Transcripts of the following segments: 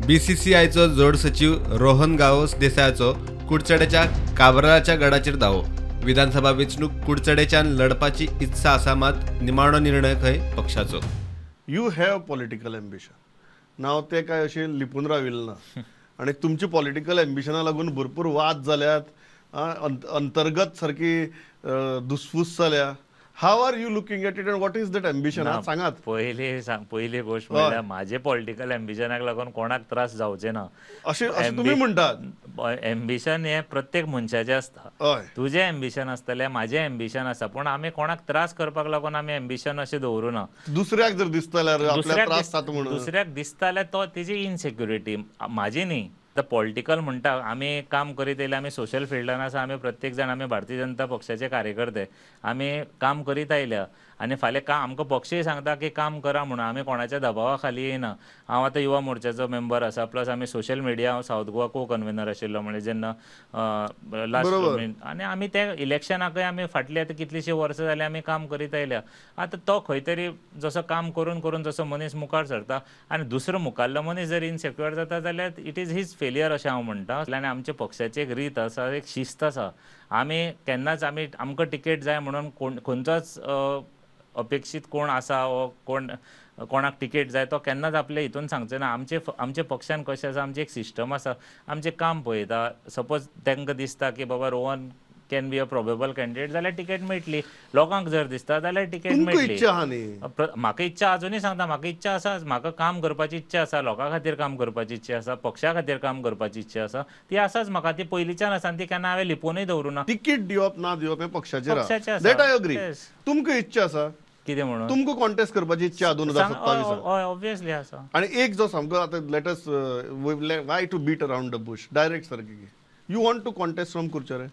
बीसीसीआयचो जोड सचिव रोहन गावस देसायाचो कुडचड्याच्या काब्रालाच्या गडाचेर दावो. विधानसभा वेंचणूक कुडचडेच्यान लढपाची इत्सा आसा, मात निमाणो निर्णय खंय पक्षाचो. You have political ambition नाव ते काय अशें लिपून राविल्लें ना आनी तुमची पॉलिटिकल एम्बिशना लागून भरपूर वाद जाल्यात, अंतर्गत सारकी दुसफूस जाल्या. How are you looking at it and what is that ambition? सांगात. पयली गोश्ट म्हणल्यार म्हाजे पॉलिटिकल एम्बिशनाक लागून कोणाक त्रास जावचे ना अशें तुमी म्हणटात. एम्बिशन हें प्रत्येक मनशाचें आसता. तुजें एम्बिशन आसतलें, म्हाजें एम्बिशन आसा, पूण आमी कोणाक त्रास करपाक लागून आमी एम्बिशन अशें दवरूना. दुसऱ्याक जर दिसता जाल्यार त्रास जाता म्हणून, दुसऱ्याक दिसता जाल्यार तो तेजी इनसेक्युरिटी, म्हाजी न्ही. आतां पॉलिटिकल म्हणटा आमी काम करीत येयले, आमी सोशल फिल्डान आसा, आमी प्रत्येक जाण आमी भारतीय जनता पक्षाचे कार्यकर्ते, आमी काम करीत आयल्या आनी फाल्यां आमकां पक्षूय सांगता की काम करा म्हणून, आमी कोणाच्या दबावा खाली येयना. हांव आतां युवा मोर्चाचो मेंबर आसा, प्लस आमी सोशल मिडिया, हांव सावथ गोवा को कन्वेनर आशिल्लो म्हणजे जेन्ना लास्ट, आनी आमी ते इलेक्शनाकय आमी फाटली आतां कितलींशीं वर्सां जालीं आमी काम करीत आयल्या. आतां तो खंय तरी जसो काम करून करून जसो मनीस मुखार सरता आनी दुसरो मुखाल्लो मनीस जर इनसेक्युअर जाता जाल्यार it is his failure अशें हांव म्हणटा. आनी आमच्या पक्षाची एक रीत आसा, एक शिस्त आसा. आमी केन्नाच आमी आमकां तिकेट जाय म्हणून कोण खंयचोच अपेक्षीत कोण आसा वो कोण कोणाक तिकेट जाय तो केन्नाच आपले हितून सांगचे ना. आमचे आमच्या पक्षान कशें आसा, आमची एक सिस्टम आसा, आमचें काम पळयता. सपोज तांकां दिसता की बाबा Rohan can be a probable candidate जाल्यार तिकेट मेळटली, लोकांक जर दिसता जाल्यार तिकेट मेळटली. म्हाका इच्छा अजुनूय सांगता, म्हाका इच्छा आसा, म्हाका काम करपाची इच्छा आसा, लोकां खातीर काम करपाची इच्छा आसा, पक्षा खातीर काम करपाची इच्छा आसा, ती आसाच म्हाका, ती पयलींच्यान आसा आनी ती केन्ना हांवें लिपोवनूय दवरूना. तिकीट दिवप ना दिवप हें पक्षाचेर, that I agree. तुमकां इच्छा आसा कितें म्हणून तुमकां कॉन्टेस्ट करपाची इच्छा 2027? हय, ऑब्वियसली आसा. आनी एक जो सामको आतां let us why to beat around the bush, direct सारकी, you want to contest from Curchorem?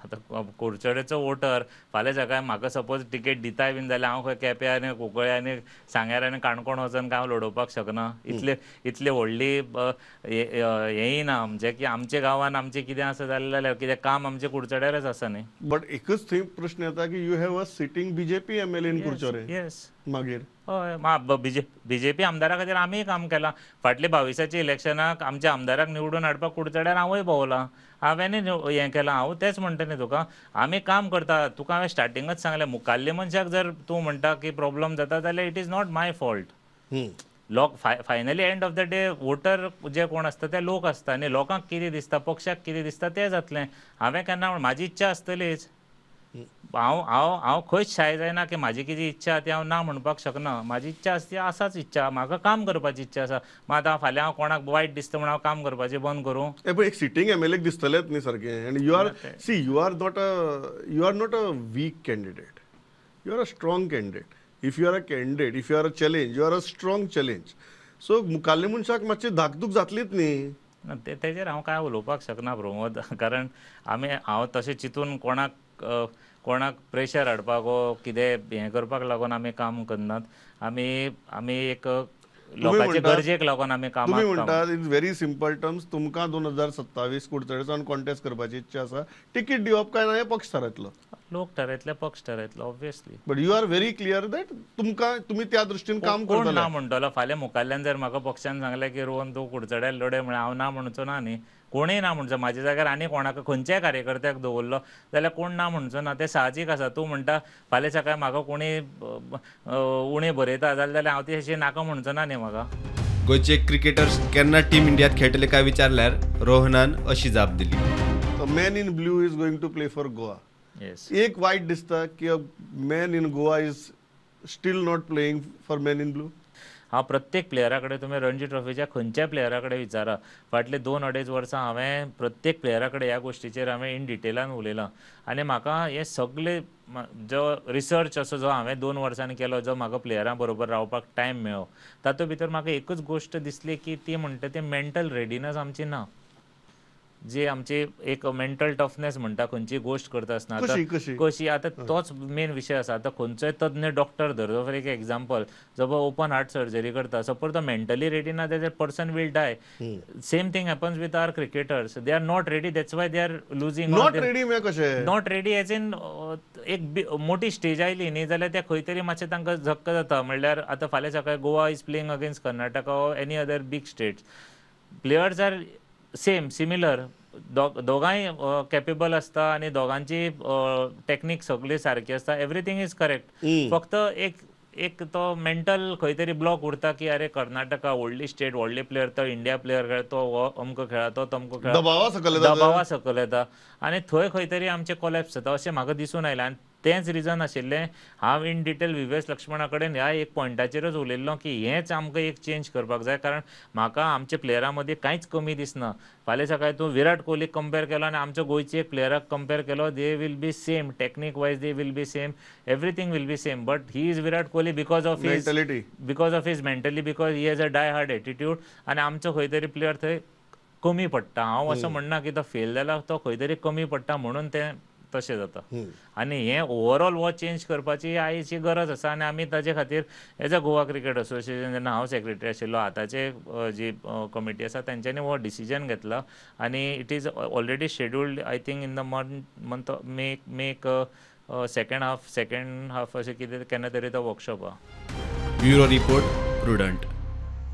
आतां कुडचडेचो वोटर फाल्यां सकाळी म्हाका सपोज तिकेट दिताय बीन जाल्यार हांव खंय केप्यां आनी कुंकळे आनी सांग्यार आनी काणकोण वचोन काय हांव लडोवपाक शकना. इतले इतले व्हडली हेंय ना आमचें की आमच्या गांवान आमचें कितें आसा जाल्यार कितें काम आमचें कुडचड्यारच आसा न्ही. बट एकच थंय प्रश्न येता की you have a sitting BJP MLA in Curchorem. Yes, मागीर हय, बीजेपी आमदारा खातीर आमीय काम केलां. फाटल्या 22 इलेक्शनाक आमच्या आमदाराक निवडून हाडपाक कुडचड्यार हांवूय भोंवलां, हांवेंय हें केलां. हांव तेंच म्हणटा न्ही तुका, आमी काम करता. तुका हांवें स्टार्टिंगच सांगलें, मुखाल्ले मनशाक जर तूं म्हणटा की प्रॉब्लम जाता जाल्यार it is not my fault. लोक finally end of the day voter जे कोण आसता ते लोक आसता आनी लोकांक कितें दिसता, पक्षाक कितें दिसता तें जातलें. हांवें केन्ना म्हाजी इच्छा आसतलीच, हांव हांव हांव खंयच शाय जायना की म्हाजी कितें इच्छा ती हांव ना म्हणपाक शकना. म्हाजी इच्छा आसा ती आसाच इच्छा, म्हाका काम करपाची इच्छा आसा. मात हांव फाल्यां हांव कोणाक वायट दिसता म्हणून हांव काम करपाचें बंद करूं? पण एक सिटींग एमएलए दिसतलेच न्ही सारकें. आनी you are see you are not a weak candidate, you are a strong candidate. If you are a candidate, if you are a challenge, you are a strong challenge. So मुखाल्ल्या मनशाक मातशी धाकधूक जातलीच न्ही. ना, तेजेर हांव कांय उलोवपाक शकना प्रमोद, कारण आमी हांव तशें चिंतून कोणाक कोणाक प्रेशर हाडपाक वो कितें हें करपाक लागून आमी काम करनात. आमी आमी एक लोकांचे गरजेक लागून आमी काम. तुमी म्हणटात इन व्हेरी सिंपल टर्म्स, तुमकां 2027 कुडचडेच्यान कॉन्टेस्ट करपाची इच्छा आसा, तिकीट दिवप काय ना हें पक्ष थारायतलो, लोक थारायतले, पक्ष थारायतलो obviously. But you are very clear that तुमकां तुमी त्या दृश्टीन काम करतले. कोण ना म्हणटलो फाल्यां मुखाल्ल्यान जर म्हाका पक्षान सांगलें की रोहन तूं कुडचड्यार लडय म्हळ्यार हांव ना म्हणचो ना न्ही. कोणूय ना म्हणचो. म्हाज्या जाग्यार आनी कोणाक खंयच्याय कार्यकर्त्याक दवरलो जाल्यार कोण ना म्हणचो ना, तें साहजीक आसा. तूं म्हणटा फाल्यां सकाळी म्हाका कोणी उणें बरयता जाल्यार हांव ती अशें नाका म्हणचो ना न्ही म्हाका. गोंयचे क्रिकेटर्स केन्ना टीम इंडियात खेळटले काय विचारल्यार रोहनान अशी जाप दिली, man in blue is going to play for Goa. एक वायट दिसता की man in Goa is still not playing for man in blue. हांव प्रत्येक प्लेयरा कडेन, तुमी रणजी ट्रॉफीच्या खंयच्याय प्लेयरा कडेन विचारा, फाटले 2-2.5 वर्सां हांवें प्रत्येक प्लेयरा कडेन ह्या गोश्टीचेर हांवें इन डिटेलान उलयलां. आनी म्हाका हे सगळे जो रिसर्च असो जो हांवें 2 वर्सांनी केलो, जो म्हाका प्लेयरां बरोबर रावपाक टायम मेळ्ळो, तातूंत भितर म्हाका एकूच गोश्ट दिसली की ती म्हणटा ती मेंटल रेडिनस आमची ना. जी आमची एक मेंटल टफनेस म्हणटा खंयची गोश्ट करता आसतना कशी आतां तोच मेन विशय आसा. आतां खंयचोय तज्ञ डॉक्टर धर, फॉर एक एग्जाम्पल, जब ओपन हार्ट सर्जरी करता, सपोज तो मेंटली रेडी ना जाल्यार person will die. Same thing happens with our cricketers, they are not ready, that's why they are losing. Not ready कशें? Not ready as in एक मोठी stage आयली न्ही जाल्यार त्या खंय तरी मातशें तांकां झक्क जाता. म्हणल्यार आतां फाल्यां सकाळी Goa is playing against Karnataka or any other big states, players are same similar, दोगांय कॅपेबल आसता आनी दोगांची टॅक्नीक सगळी सारकी आसता, एवरीथींग is correct. फक्त एक एक तो मेंटल खंय तरी ब्लॉक उरता की अरे कर्नाटका व्हडली स्टेट, व्हडले प्लेयर, तो इंडिया प्लेयर खेळ, तो हो अमको खेळा, तो तमको खेळा, दबावा सकयल येता आनी थंय खंय तरी आमचें कोलॅप्स जाता अशें म्हाका दिसून आयलें. आनी तेंच रिजन आशिल्लें हांव इन डिटेल व्ही.एस. लक्ष्मणा कडेन ह्या एक पॉयंटाचेरच उलयल्लो की हेंच आमकां एक चेंज करपाक जाय, कारण म्हाका आमच्या प्लेयरां मदीं कांयच कमी दिसना. फाल्यां सकाळीं तूं विराट कोहलीक कंपेर केलो आनी आमच्या गोंयचे एक प्लेयराक कंपेर केलो, they will be same, technique wise they will be same, everything will be same, but he is Virat Kohli because of his because of his mentally, because he has a die hard attitude. आनी आमचो खंय तरी player थंय कमी पडटा. हांव असो म्हणना की तो फेल जाला, तो खंय तरी कमी पडटा म्हणून तें तशें जाता. आनी हें ओवरऑल हो चेंज करपाची आयची गरज आसा. आनी आमी ताजे खातीर as a Goa cricket association जेन्ना हांव सेक्रेटरी आशिल्लो, आतांचे जी कमिटी आसा तेंच्यांनी हो डिसिजन घेतला आनी it is already scheduled I think in the month make second half अशें कितें केन्ना तरी तो वर्कशॉप आहा. Bureau report, Prudent.